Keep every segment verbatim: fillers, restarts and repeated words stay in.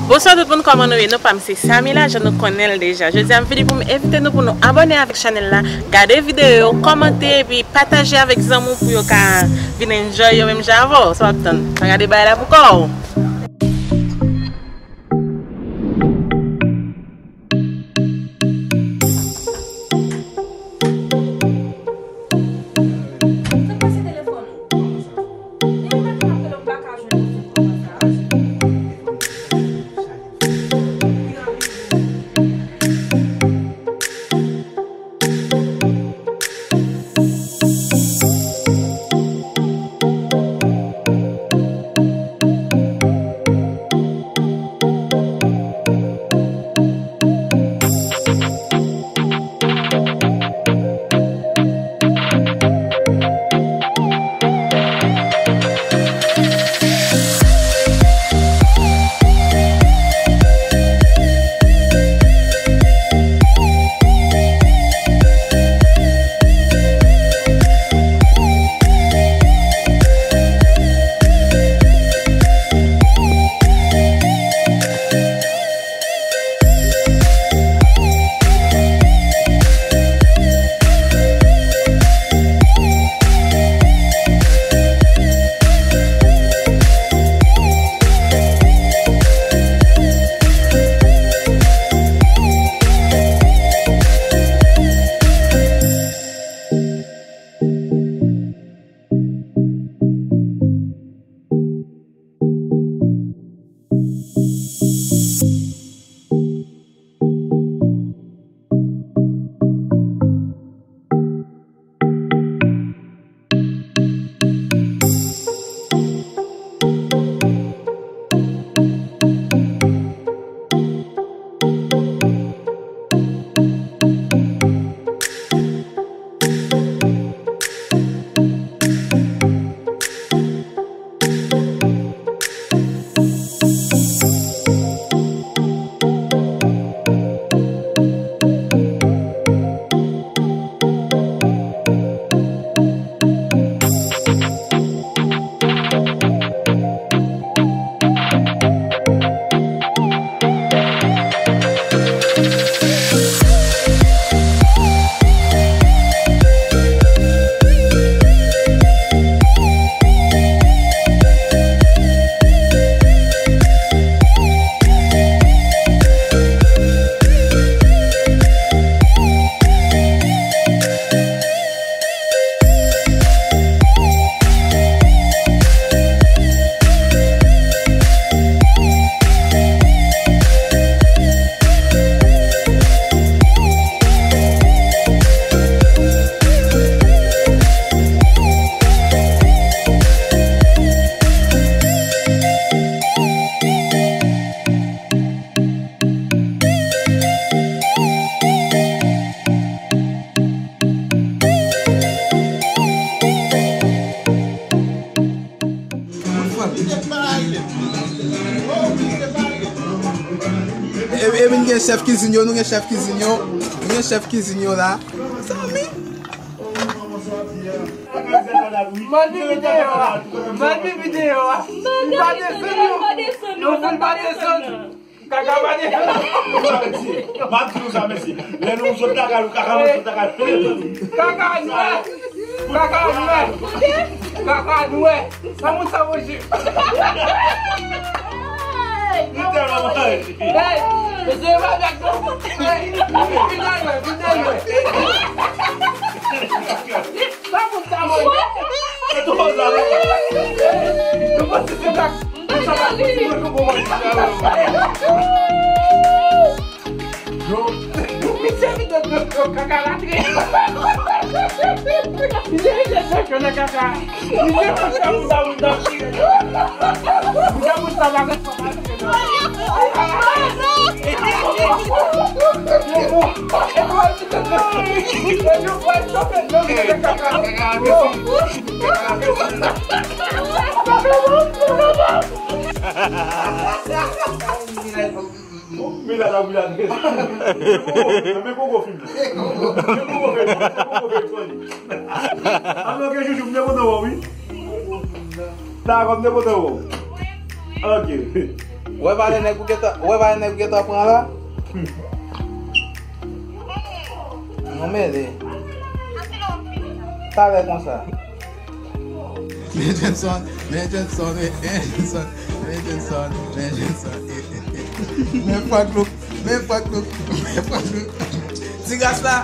Bonswa tout moun, kòman nou ye? Non pa m se Samila, jan nou konnen l deja. Jodi a m vini pou m envite nou pou nou abòne avèk chanèl la, gade videyo yo, kòmante epi pataje avèk zanmi w pou yo ka vin enjoy yo menm jan avè w. Sa w ap tann? Pa gade bagay la pou kò w. E, e, nou gen chèf kizin yo, nou gen chèf kizin yo, nou gen chèf kizin yo la. Mezanmi. Mwen di videyo a. Mwen di videyo a. Li pa desann, non. Non, li pa desann. Kaka pa desann. M ap di nou sa, mesye. Lè nou sot lakay ou, kaka nou sot lakay. Kaka nwè. Kaka nwè. Kaka nwè. Sa moun sa manje. Nou tèlman manje. Hey, mesye, pa gad non. Hey, vin la nwè, vin la nwè. Sa moun sa manje. Se twò sa la. Nou panse se tak. Bon, men la, la, la. Men Kongo, men Kongo fim nan. Men Kongo fim, men Kongo fim, sòdi. Alò, ke joujou, m te kontan wè w, wi. Dakò, m te kontan wè w. Ok. Wè valè nèg ou gentan, wè valè nèg ou gentan pran la? Non, mele. Talè konsa. Men Jenson, men Jenson, men Jenson, men Jenson, men Jenson, men Jenson. Men Frank Louk, men Frank Louk, men Frank Louk. Ti gras la,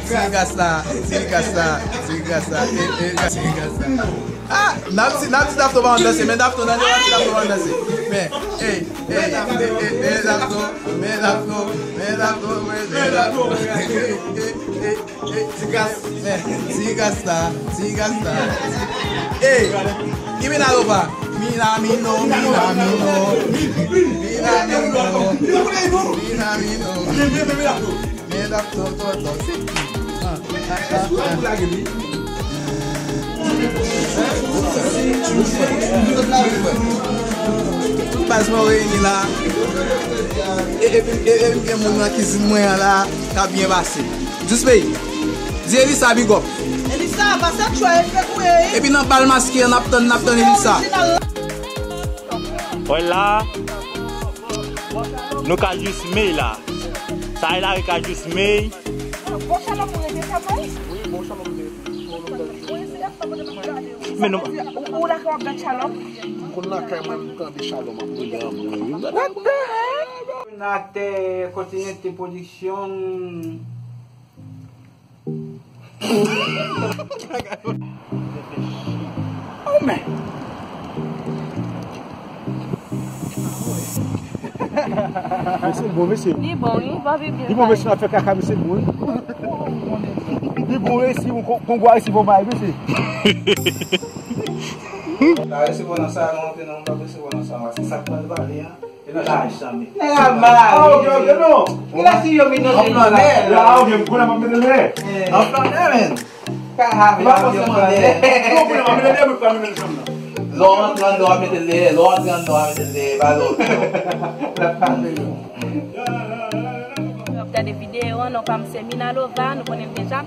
ti gras la, ti gras la, ti gras la, eh, eh, ti gras la. Ah, n ap di, n ap di Dafto pa konn danse, men Dafto, nan lè w ap di Dafto pa konn danse. Men, ey, ey, ey, ey, men Dafto, men Dafto, men Dafto, men Dafto, men Dafto, men, ey, ey, ey, ey, ey, ti gras, men, ti gras la, ti gras la. Ey, ki Mina Lova? Mina, mino, mina, mino, mina, mino, mina, mino. Men Dafto, to, to, se ki? Ah, ah, ah. Baz mwen reyini la. E, e, e, e, gen moun nan kizin mwen an la, k ap byen pase. Djous peyi. Di Elisa big up. Elisa, pase tchwa, e fè kouye. Epi nan bal maske an, n ap tann, n ap tann Elisa. Wè la, nou ka jis mey la. Sa e la, e ka jis mey. Bon, Shalom, ou rete sa, boy? Wi, bon, Shalom, ou rete. Ou rete, ou rete, ou rete. Men nou, ou, ou lakay w ap bat Shalom? M konn lakay mwen, m tande Shalom ap rele anmwe wi. What the heck? Natè Kontinente Production. Oh, men. Mesye, l bon, mesye. Li bon, wi, papi, byen. Li bon, mesye, n ap fè kaka, mesye, l bon, wi. Li bon, mesye, bon, kon, kon gwa, mesye, bon, bay, mesye. Ta resevwa nan salon, anpil nan moun pa resevwa nan salon. Se sa k pral pale, an. E nan chanm, chanm. Nèg la mal. Ah, ok, ok, non. Ki la si yo minote nou la? Ah, ok, m konnen m ap mete lè. An flannè, men. Ka ave avyon flannè. Non, konnen m ap mete lè, mwen pa mete chanm nan. Lè w antre anndan, w ap mete lè. Lè w antre anndan, w ap mete lè. Pa lòt. L ap pase yo. W ap gade videyo an, non pa m se Mina Lova, nou konnen l deja.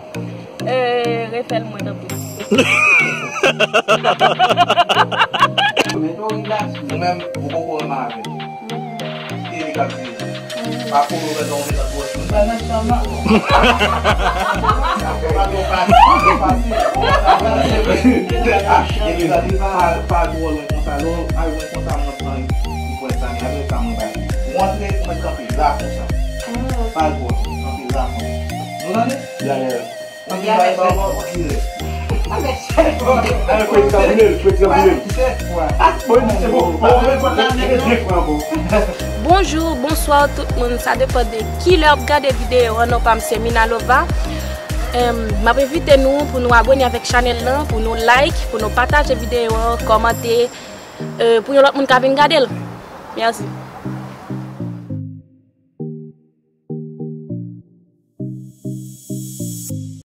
Euh, refè l mwen, tanpri. Ou menm, ou poko renmen avè l. Ki li k ap di? Pa konnen ou mèt ou mèt ap wè. Mwen pa nan chanm nan. Pa gen pase, pa gen pase. Epi sa, li pa, pa twò lwen konsa. Lè w al lwen konsa, mwen pran yon pwen sa, men apre sa, mwen bay. Ou antre, ou mèt kanpe la konsa. Pa twò, kanpe la konsa. Nou tande? Ya, ya. Bonjou, bonswa tout moun, sa depann de kilè w ap gade videyo an, non pa m se Mina Lova. Em, m ap envite nou pou nou abòne avèk chanèl lan, pou nou like, pou nou pataje videyo an, kòmante, eh, pou yon lòt moun ka vin gade l. Mèsi.